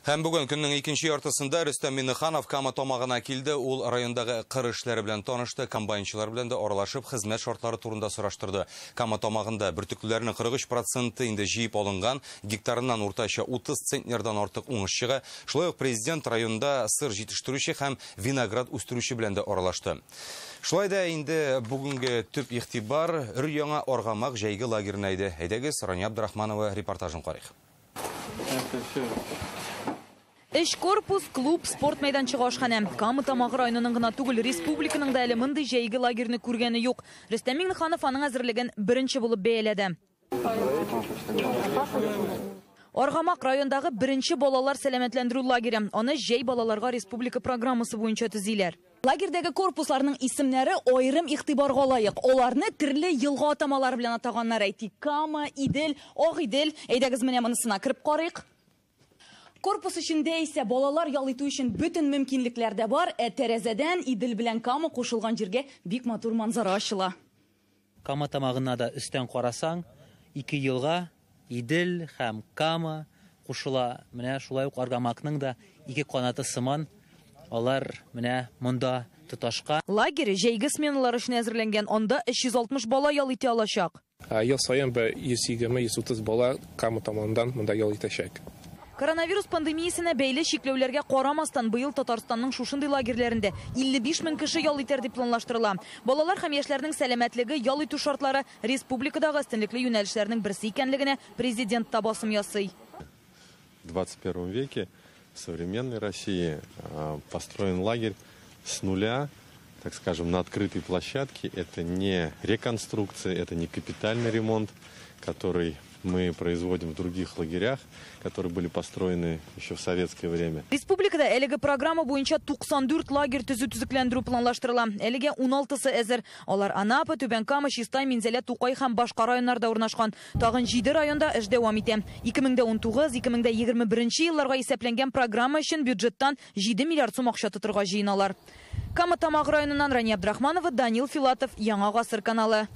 Һәм бүген көннең икенче яртысында Рөстәм Миңнеханов Кама Тамагына килде. Ул райондагы кыр эшләре белән танышты, комбайнчылар белән дә аралашып, хезмәт шартлары турында сораштырды. Кама Тамагында бөртеклеләрнең 43 проценты инде җыеп алынган, гектарыннан уртача 30 центнердан артык уңыш чыга. Шулай ук президент районда сыр җитештерүче һәм виноград үстерүче белән дә аралашты. Шулай да инде бүгенге төп игътибар өр-яңа Аргамак җәйге лагерына иде. Әйдәгез, Рания Абдрахманова репортажын карыйк. Өч корпус, клуб, спорт мәйданчыгы, ашханә. Кама Тамагы районының гына түгел, республиканың да әле мондый җәйге лагерьны күргәне юк. Рөстәм Миңнеханов аның әзерлеген беренче булып бәяләде. Аргамак райондагы беренче балалар сәламәтләндерү лагере. Аны җәй балаларга республика программасы буенча төзиләр. Лагерьдәге корпусларның исемнәре аерым игътибарга лаек. Аларны төрле елга атамалары белән атаганнар. Әйтик, Кама, Идел, Агыйдел. Әйдәгез, менә монысына кереп карыйк. Корпус эчендә исә балалар ял итү өчен бөтен мөмкинлекләр дә бар, ә тәрәзәдән Идел белән Кама кушылган җиргә бик матур манзара ачыла. Кама Тамагына да өстән карасаң, ике елга, Идел һәм Кама кушыла. Менә шулай ук Аргамакның да ике канаты сыман, алар менә монда тоташка. Лагерь җәйге сменалар өчен әзерләнгән, анда 360 бала ял итә алачак. Ел саен бер 120-130 бала Кама Тамагыннан монда ял итәчәк. Коронавирус пандемиясенә бәйле чикләүләргә карамастан, быел Татарстанның шушындый лагерьләрендә 55 мең кеше ял итәр дип планлаштырыла. Балалар һәм яшьләрнең сәламәтлеге, ял итү шартлары республикадагы өстенлекле юнәлешләрнең берсе икәнлегенә президент та басым ясый. В 21 веке в современной России построен лагерь с нуля, так скажем, на открытой площадке. Это не реконструкция, это не капитальный ремонт, который мы производим в других лагерях, которые были построены еще в советское время. Республикада әлеге программа буенча 94 лагерь төзү төзекләндерү планлаштырыла. Әлегә 16-сы әзер. Алар Анапа, Түбән Кама, Чистай, Минзәлә, Тукай һәм башка районнарда урнашкан. Тагын 7 районда эш дәвам итә. 2019-2021 елларга исәпләнгән программа өчен бюджеттан 7 миллиард сум акча тотырга җыеналар. Кама Тамагы районыннан Рания Абдрахманова, Данил Филатов, Яңа Гасыр каналы.